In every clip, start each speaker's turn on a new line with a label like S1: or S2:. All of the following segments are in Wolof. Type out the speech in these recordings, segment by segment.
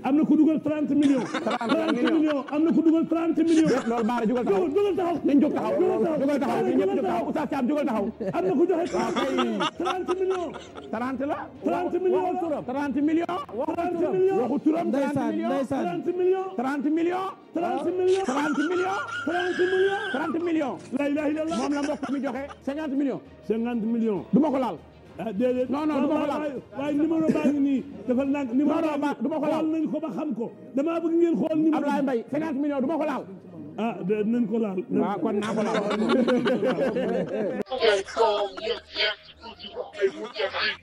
S1: am na ku dugal 30 millions. 30 millions am na ku dugal 30 millions.
S2: loolu baara jugal taxaw
S1: dugal taxaw.
S2: nañ jóg taxaw jugal taxaw ñun ñëpp jóg taxaw Oustaz Thiam jugal taxaw.
S1: am na ku joxe 30 millions.
S2: 30 la.
S1: 30 millions
S2: 30 millions.
S1: 30 millions
S2: waxu turam 30 millions.
S1: 30 millions.
S2: 30 millions.
S1: 30 millions.
S2: 30 millions.
S1: 30 millions.
S2: 30 millions.
S1: la ilaha illallah.
S2: moom la mbokk mi joxe 50 millions.
S1: 50 millions.
S2: du ma ko laal.
S1: ah déedéet.
S2: non du ma ko laal.
S1: waaye numéro baa ngi nii dafa nang numéro baa
S2: du ma ko laal.
S1: xool nañ ko ba xam ko. damaa bëgg ngeen xool numéro.
S2: Ablaye Mbaye 50 millions du ma ko laal.
S1: ah nañ ko laal.
S2: waaw kon naa ko laal.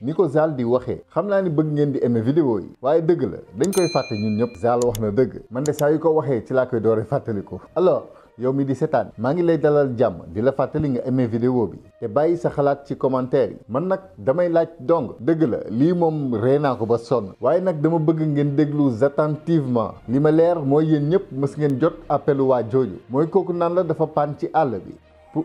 S3: ni ko Zal di waxee xam naa ni bëgg ngeen di aimer vidéo yi waaye dëgg la dañ koy fàtte ñun ñëpp Zal wax na dëgg man de saa yu ko waxee ci laa koy doore fàttaliku. Alors yow mi di seetaan maa ngi lay dalal jàmm di la fàttali nga aimer vidéo bi te bàyyi sa xalaat ci commentaire yi man nag damay laaj dong dëgg la lii moom ree naa ko ba sonn waaye nag dama bëgg ngeen déglu attentivement li ma leer mooy yéen ñëpp mës ngeen jot appelu waa jooju mooy kooku naan la dafa paan ci àll bi pour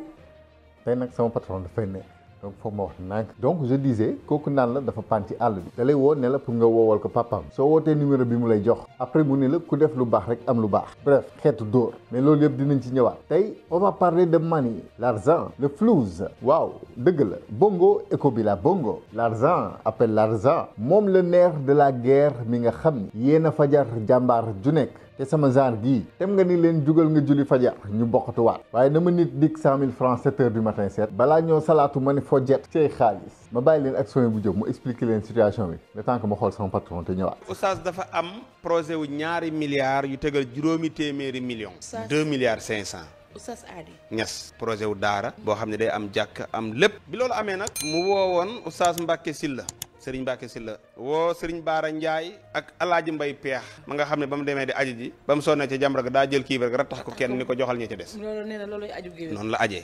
S3: tey nag sama patron dafay ne donc foog ma wax nànk donc je disais kooku naan la dafa paan ci àll bi da lay woo ne la pour nga woowal ko papaam soo wootee numéro bi mu lay jox après mu ne la ku def lu baax rek am lu baax bref xeetu dóor mais loolu yëpp dinañ ci ñëwaat tey on va parler de money l'argent le flouze waaw dëgg la bongo éco bi la bongo l'argent appelle l'argent moom le nerf de la guerre mi nga xam ni yéen a fajar jàmbaar ju nekk te sama genre gii tem nga ni leen jugal nga julli fajar ñu bokkatuwaat waaye na ma nit dik 100 000 francs 7 heures du matin seet balaa ñoo salaatu ma ne foo jet cey xaalis ma bàyyi leen ak soin bu jóg mu expliquer leen situation bi le temps que ma xool sama patron te ñëwaat.
S4: Oustaz dafa am projet wu ñaari milliards yu tegal juróomi téeméeri millions 2 milliards 500
S5: Oustaz Adi
S4: ñas projet wu daara boo xam ne day am jàkk am lépp bi loolu amee nag mu woowoon Oustaz Mbacke Sylla Serigne Mbacke Sylla woo Serigne Baara Ndiaye ak Alaaji Mbay Peex ma nga xam ne ba mu demee di aji ji ba mu sonnee ci jamra ga daa jël kii bi rek rattax ko kenn ni ko joxal ñi ci des
S5: loolu nee na loolu ajub géwél
S4: noonu la ajee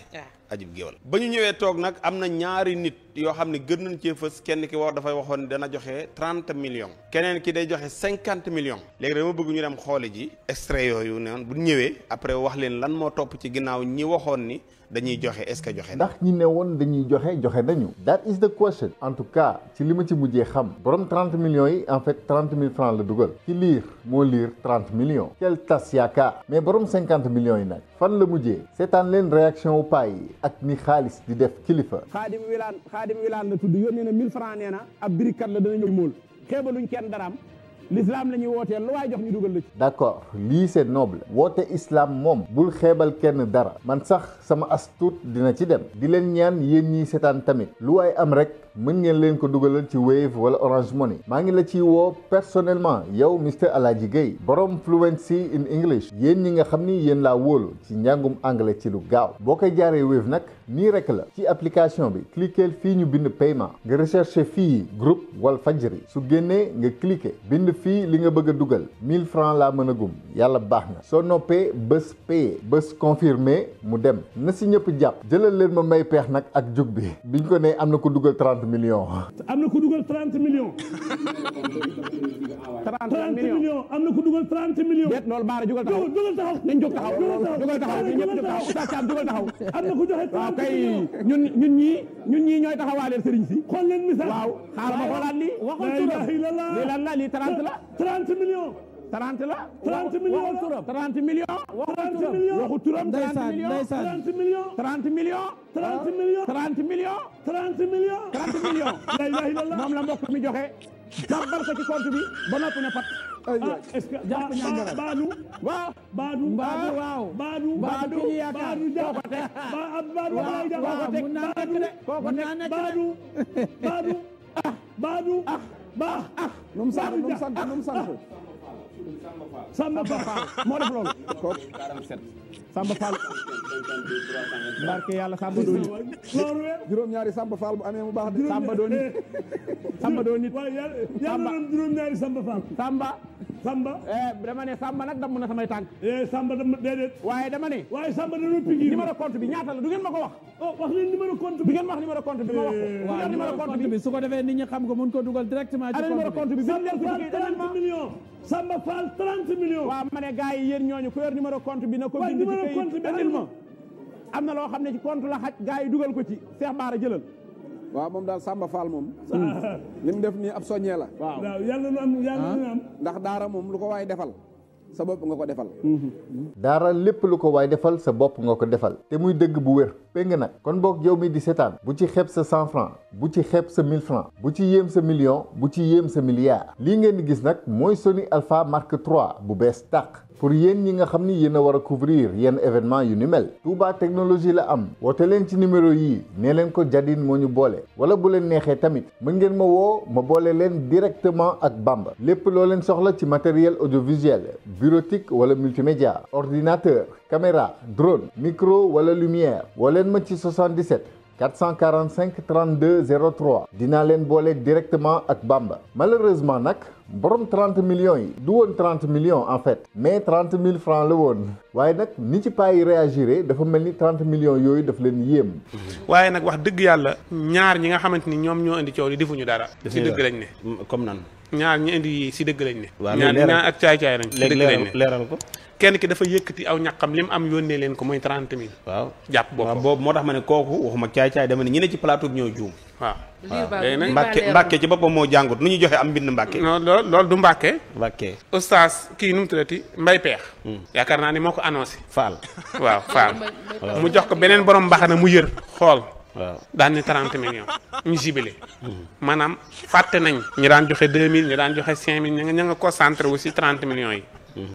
S4: ajub géwél ba ñu ñëwee toog nag am na ñaari nit yoo xam ne gën nañ cee fës kenn ki wax dafay waxoon dana joxe 30 millions keneen ki day joxe 50 millions léegi dama bëgg ñu dem xooli ji extrait yooyu noonu bu ñëwee après wax leen lan moo topp ci ginnaaw ñi waxoon ni dañuy joxe est-ce que joxe
S3: ndax ñi ne woon dañuy joxe nañu that is the question en tout cas ci li ma ci mujjee xam borom 30 millions yi en fait 30 000 francs la dugal ci liir moo liir 30 millions quel tas yaakaar mais borom 50 millions yi nag fan la mujjee seetaan leen réaction wu paa yi ak ni xaalis di def kilifa.
S2: Xaadim Wilaan la tudd yónnee na 1000 francs nee na ab birikat la dana ñëw móol xeebaluñ kenn daraam l'islam la ñuy wootee lu waay jox ñu dugal la ci.
S3: d'accord lii c'est noble woote islam moom bul xeebal kenn dara man sax sama as tuut dina ci dem di leen ñaan yéen ñii seetaan tamit lu waay am rek mën ngeen leen ko dugalal ci Wave wala Orange Money maa ngi la ciy woo personnellement yow Mr Alaaji Gueye borom fluency in English yéen ñi nga xam ni yéen laa wóolu ci njàngum anglais ci lu gaaw boo koy jaaree Wave nag nii rek la ci application bi cliquer fii ñu bind paiement nga rechercher fii groupe Walfadjri su génnee nga cliquer bind fii li nga bëgg a dugal 1000 francs laa mën a gum yàlla baax na soo noppee bés payé bés confirmé mu dem na si ñëpp jàpp jëlal leen ma may peex nag ak jug bi biñ ko ne am na ko dugal 30 millions.
S1: am na ko dugal 30 millions. 30 millions am na ko dugal 30 millions.
S2: déet loolu baara jugal taxaw
S1: dugal taxaw
S2: nañ jóg taxaw jugal taxaw ñun ñëpp jóg taxaw Oustaz Thiam jugal taxaw.
S1: am na ko joxe 30
S2: waaw kay ñun ñii ñooy taxawaaleel sëriñ si.
S1: xool leen misaal
S2: waaw xaaral ma xoolaat lii.
S1: waxal turam
S2: lii lan la lii 30 la.
S1: 30 millions.
S2: 30 la.
S1: 30 millions
S2: waxu turam 30 millions. waxu turam 30 millions.
S1: 30 millions.
S2: 30 millions.
S1: 30 millions.
S2: 30 millions.
S1: 30 millions.
S2: 30 millions.
S1: la ilaha illallah
S2: moom la mbokk mi joxe. jàppal ko ci compte bi ba noppi ne pat.
S1: est-ce que Baadu.
S2: waaw
S1: Baadu.
S2: waaw. Baadu ki ñu yaakaar koo ko teg.
S1: Baadu
S2: waaw mun naa nekk de koo ko teg.
S1: Baadu.
S2: nu mu sant Samba Fall moo def loolu. Samba Fall. barke yàlla Samba doon nit.
S6: juróom-ñaari Samba Fall bu amee mu baax de.
S2: Samba doon nit. Samba doon nit.
S1: waaye yàlla na juróom-ñaari Samba Fall. Samba.
S2: dama ne Samba nag damm na samay tànk.
S1: Samba dama déedéet.
S2: waaye dama ne.
S1: waaye Samba dama pigi.
S2: numéro compte bi ñaata la du ngeen ma ko wax.
S1: wax leen numéro compte bi.
S2: du ngeen wax numéro compte bi ma wax ko. waaw numéro compte bi su ko defee nit ñi xam ko mun ko dugal directement ci numéro compte bi.
S1: Samba Fall 30 millions. Samba Fall 30 millions.
S2: waaw ma ne gars yi yéen ñooñu ku yor numéro compte bi na ko bind ci kayit andil ma am na loo xam ne ci compte la xaj gars yi dugal ko ci Cheikh Bara jëlal
S6: waaw moom daal Samba Fall moom li mu def nii ab soññee la
S1: waaw yàlla nu am
S6: ndax daara moom lu ko waay defal sa bopp nga ko defal
S3: daara lépp lu ko waay defal sa bopp nga ko defal te muy dëgg bu wér péng nag kon boog yow mi di seetaan bu ci xeeb sa 100 francs bu ci xeeb sa 1000 francs bu ci yéem sa million bu ci yéem sa milliard lii ngeen di gis nag mooy Sony Alpha Mark 3 bu bees tàq pour yéen ñi nga xam ni yéen a war a couvrir yenn événement yu ni mel Touba technologie la am woote leen ci numéro yii nee leen ko Jadine moo ñu boole wala bu leen neexee tamit mën ngeen ma woo ma boole leen directement ak Bamba lépp loo leen soxla ci matériel audiovisuel bureautique wala multimédia ordinateur caméra drone micro wala lumière woo leen ma ci 77 445 32 03 dinaa leen boole directement ak Bamba malheureusement nag borom 30 millions yi du woon 30 millions en fait mais 30 000 francs la woon waaye nag ni ci paa yi réagiré dafa mel ni 30 millions yooyu daf leen yéem.
S7: waaye nag wax dëgg yàlla ñaar ñi nga xamante ni ñoom ñoo indi coow li defuñu dara. si dëgg lañ ne.
S4: comme nan.
S7: ñaar ñi indi si dëgg lañ ne.
S4: waaw
S7: ñaar ak caay-caay lañ. si dëgg lañ ne
S4: leeral ko.
S7: kenn ki dafa yëkkati aw ñaqam li mu am yónnee leen ko mooy 30 000.
S4: waaw
S7: jàpp boppam
S4: boobu moo tax ma ne kooku waxuma caay-caay dama ne ñi ne ci plateau bi ñoo juum.
S7: waaw.
S5: léegi nag
S4: Mbàkke ci boppam moo jàngut nu ñu joxe am mbind Mbàkke.
S7: non loolu du Mbàkke.
S4: Mbàkke.
S7: oustaz kii nu mu tuddati Mbay Peex. yaakaar naa ni moo ko annoncé.
S4: Faal.
S7: waaw Faal. mu jox ko beneen borom mbaxana mu yër xool.
S4: waaw
S7: daan ni 30 millions ñu jibile maanaam fàtte nañ ñu daan joxe 2000 ñu daan joxe 5000 ña nga concentré wu si 30 millions yi.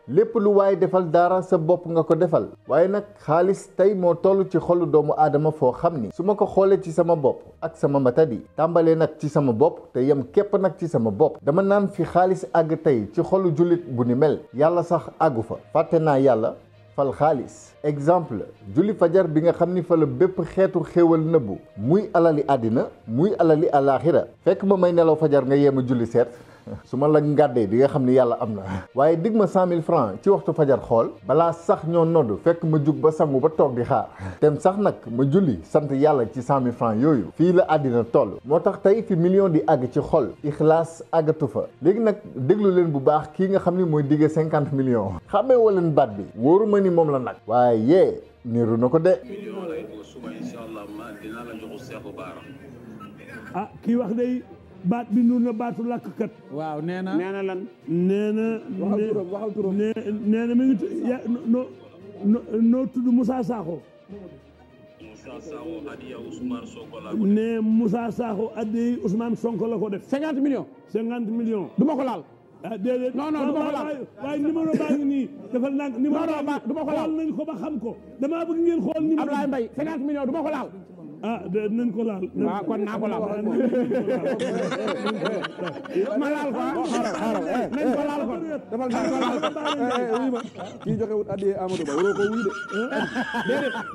S3: lépp lu waaye defal dara sa bopp nga ko defal waaye nag xaalis tey moo toll ci xolu doomu aadama foo xam ni su ma ko xoolee ci sama bopp ak sama matadi tàmbalee nag ci sama bopp te yem képp nag ci sama bopp dama naan fi xaalis àgg tey ci xolu jullit bu ni mel yàlla sax àggu fa fàtte naa yàlla fal xaalis exemple julli fajar bi nga xam ni fa la bépp xeetu xéewal nëbbu muy alali àddina muy alali àllaaxira fekk ma may nelaw fajar nga yéema julli seet su ma la ngàddee di nga xam ni yàlla am na waaye dig ma 100 000 francs ci waxtu fajar xool balaa sax ñoo nodd fekk ma jug ba sangu ba toog di xaar tem sax nag ma julli sant yàlla ci 100 000 francs yooyu fii la àddina toll moo tax tey fi million di àgg ci xol ixlaas àggatu fa léegi nag déglu leen bu baax kii nga xam ni mooy digge 50 millions xamee waleen baat bi wóoru ma ni moom la nag waaye yee niru na ko de
S1: ah kii wax day baat bi nur na baatu làkkat.
S2: waaw nee na lan.
S1: nee na.
S6: waxal turam
S1: nee na mi ngi noo tudd Moussa Sakho.
S8: Moussa Sakho adiya Ousmane Sonko la ko def.
S1: ne Moussa Sakho adiya Ousmane Sonko la ko def.
S2: 50 millions.
S1: 50 millions.
S2: du ma ko laal.
S1: ah déedéet.
S2: non du ma ko laal.
S1: waaye numéro baa ngi nii. dafa nang numéro baa
S2: du ma ko laal.
S1: xool nañ ko ba xam ko. damaa bëgg ngeen xool numéro.
S2: Ablaye Mbaye 50 millions du ma ko laal.
S1: ah nañ ko laal.
S2: waaw kon naa ko laal. ma laal ko nañ ko laal ko.
S6: defal naa ko kii joxe wut addiye Amadou Ba waroo ko wuy de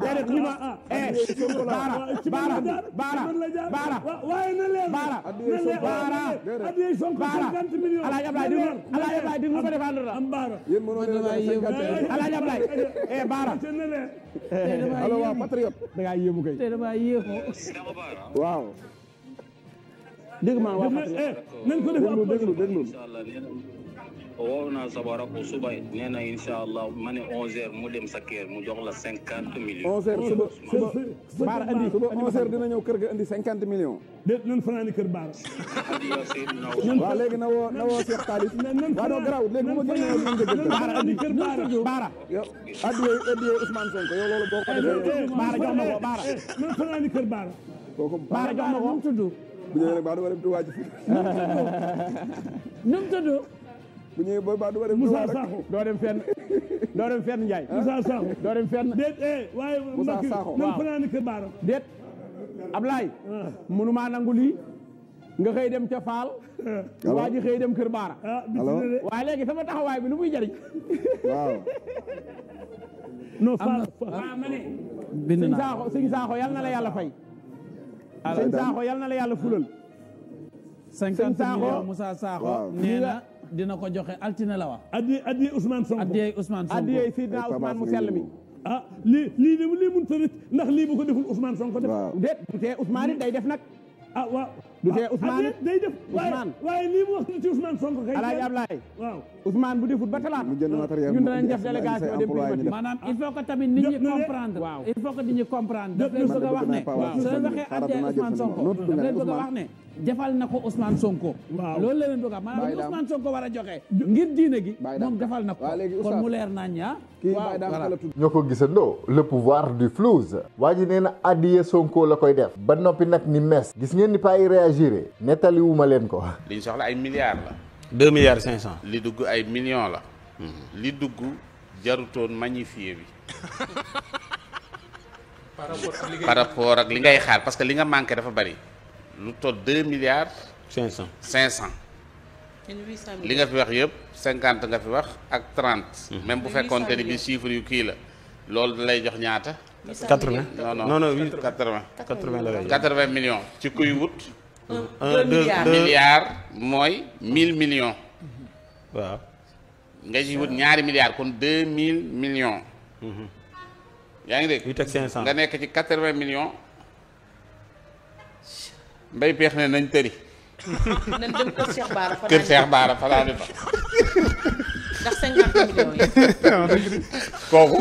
S2: déedéet wuy ma baara
S1: waaye na leer
S2: baara
S1: addiye Sonko 50 millions
S2: Alaaji Ablaye di nga ko défendre la
S1: am baara
S6: yéen mënoo leen
S2: Alaaji Ablaye baara
S6: allo waa patriote
S2: da ngaa yéemu kay
S6: waaw
S2: dégg ma waa
S1: nañ ko def
S6: déglu
S8: o wowna sabara ko suba nee na inchallah ma ne 11h mu dem sa kër mu jox la 50 millions
S6: 11h suba
S2: baara andi
S6: suba 11h dina ñëw kër ga andi 50 millions
S1: déet nañ fanaani kër baara
S8: adiya Seydina
S6: waaw léegi na woo Cheikh Talif waaw non garaaw léegi bu ma génnee ñu jëgël
S2: baara andi kër baara
S6: yow addiye Ousmane Sonko yow loolu boo ko defee
S2: baara jox ma ko baara
S1: nañ fanaani kër baara
S6: kooku
S2: baara jox ma ko tudd
S6: bu ñëwee nag baa du war a dem tuwaa ji
S2: nu mu tudd
S6: bu ñëwee booy baa du war a dem
S1: Moussa
S6: tuwaa
S1: Sakho
S2: doo dem fenn Ndiaye
S1: Moussa Sakho
S2: doo dem fenn
S1: déet waaye
S6: Moussa Sakho
S1: nañ fanaani kër baara
S2: déet Ablaye mënumaa nangu lii nga xëy dem ca Faal waa ji xëy dem kër baara waaye léegi sama taxawaay bi lu muy jariñ
S6: waaw
S1: non Faal
S2: ma ne sëñ Sakho yal na la yàlla fay sëñ Sakho yal na la yàlla fulal
S9: 50 millions Moussa Sakho nee na dina ko joxe altine la wax
S1: addiye Ousmane Sonko
S2: addiye Sidna Ousmane mu sell mi
S1: lii de lii mun ta rëcc ndax lii bu ko deful Ousmane Sonko def
S2: déet bu tee Ousmane it day def nag
S1: ah waaw
S2: du tee Ousmane
S1: day def waaye lii mu wax ci Ousmane Sonko kay
S2: Alaaji Ablaye
S1: waaw
S2: Ousmane bu defut ba talaata ñun danañ def délégation dem
S9: maanaam il faut que tamit nit ñi comprendre waaw il faut que nit ñi comprendre daf leen bëgg a wax ne soo waxee addee Ousmane Sonko daf leen bëgg a wax ne defal na ko Ousmane Sonko loolu la leen bëgg a wax maanaam Ousmane Sonko war a joxe ngir diine gi moom defal na ko kon mu leer nañ ñaa
S3: ñoo ko gisandoo le pouvoir du flouze waa ji nee na addiye Sonko la koy def ba noppi nag ni mes gis ngeen ni paa yi réagir nettaliwuma leen ko
S7: li ñu soxla ay milliards la
S4: 2 milliards 500
S7: li dugg ay millions la li dugg jarutoon magnifier bi par rapport ak li ngay xaar parce que li nga manqué dafa bari lu toll 2 milliards 500 li nga fi wax yëpp 50 nga fi wax ak 30 même bu fekkoonte ni bi chiffre yu kii la loolu da lay jox ñaata
S4: 80 non
S7: 80 la lay jox 80 millions ci kuy wut
S4: 2
S7: milliards mooy 1000 millions
S4: waaw
S7: nga ci wut ñaari milliards kon 2000 millions yaa ngi dégg
S4: 8 ak 500
S7: nga nekk ci 80 millions mbay peex ne nañ tëri
S5: nañ dem kër Cheikh Bara fa
S7: kër Cheikh Bara fa laa fa
S5: ndax 50 millions yi
S7: kooku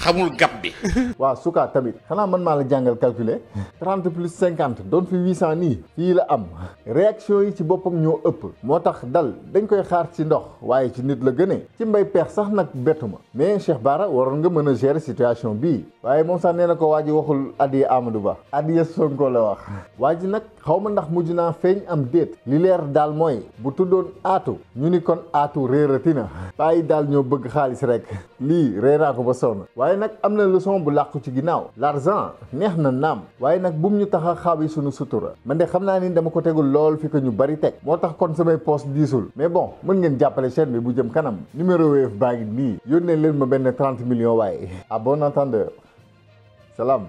S7: xamul gab bi
S3: waaw suka tamit xanaa man maa la jàngal calculer 30 plus 50 doon fi 800 nii fii la am réaction yi ci boppam ñoo ëpp moo tax dal dañ koy xaar ci ndox waaye ci nit la gënee ci mbay peex sax nag bettu ma mais Cheikh Bara waroon nga mën a gérer situation bii waaye moom sax nee na ko waa ji waxul addiya Amadou Ba addiya Sonko la wax waa ji nag xaw ma ndax mujj naa feeñ am déet li leer daal mooy bu tuddoon aatu ñu ni kon aatu réerati na bàyyi daal ñoo bëgg xaalis rek lii réeraa ko ba sonn waaye nag am na leçon bu làqu ci ginnaaw l'argent neex na naam waaye nag bum ñu tax a xaabi suñu sutura man de xam naa ni dama ko tegul lool fi ko ñu bari teg moo tax kon samay poste diisul mais bon mën ngeen jàppale chaîne bi bu jëm kanam numéro Wave baa ngi nii yónnee leen ma benn 30 millions waaye à bon entendeur salaam